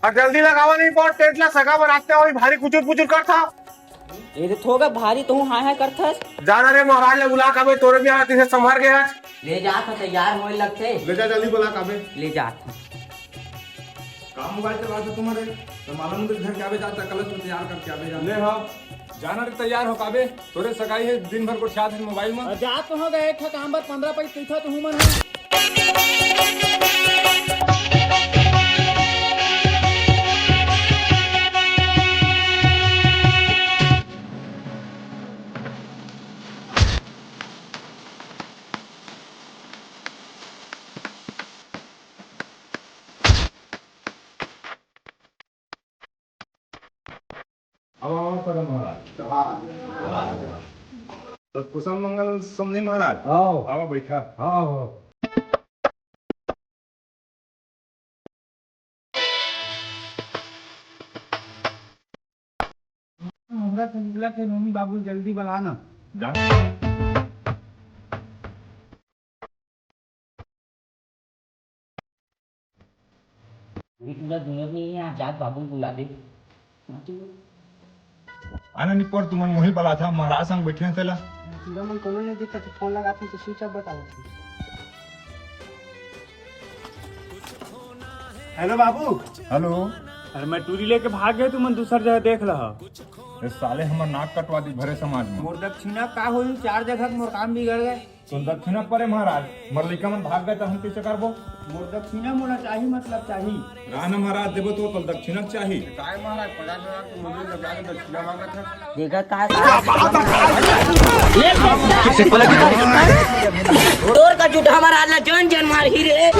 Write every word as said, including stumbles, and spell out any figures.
अउ जल्दी लगावा नहीं, बहुत टेंट ला सगा बनाते हो, भारी कुचुर पुचुर करथा। ये तो थोड़ा भारी, तू हाय हाय करथस। जाना रे, महाराज ले बुला काबे, तोरे भी आती से संभार के आज। ले जात ह, तैयार होए लगथे। ले जा, जल्दी बुला काबे। ले जात ह। का मोबाइल चलात ह तुम्हारे? तो मालूम नहीं घर के आबे जाता, कल तो तैयार करके आबे जाता। ले हाँ। जाना रे, तैयार हो काबे, तोरे सगाई है, दिन भर गोठियात हन मोबाइल में। जा तो हो गए, एक ठा काम बर पंद्रह पैस कइथा तुहू मन ह। आओ, आओ, परम महाराज। तो कुशल मंगल समधी महाराज। आओ। आओ, बैठा। आओ। हमरा से मिला के नोनी बाबू जल्दी बला ना। जा। अभी पूरा दुनिया में ये आजाद बाबू बुला दे। आना निपोर, तुमन मोही बलाथा, महाराज संग बैठे हैं तेला। पूरा मन कोनो नहीं दिखा, तो फोन लगा थे तो स्विच ऑफ बताओ। हेलो बाबू। हेलो। अरे मैं टूरी लेके भाग गए, तुमन दूसर जगह देख लहा। ए साले हमर नाक कटवा दी भरे समाज में। मोर दक्षिणा का होई, चार जगह के मोर काम बिगड़ गए। तो दक्षिणा परे महाराज, मर लइका मन भाग गए त हम कइसे करबो? मोर दक्षिणा मोला चाही, मतलब चाही। राना महाराज देबो तो, तो दक्षिणा चाही। काय महाराज, पचास हजार तो मुझे लगा के दक्षिणा मांगत है। देखा का तोर का झूठा महाराज ला जन जन मार ही रे।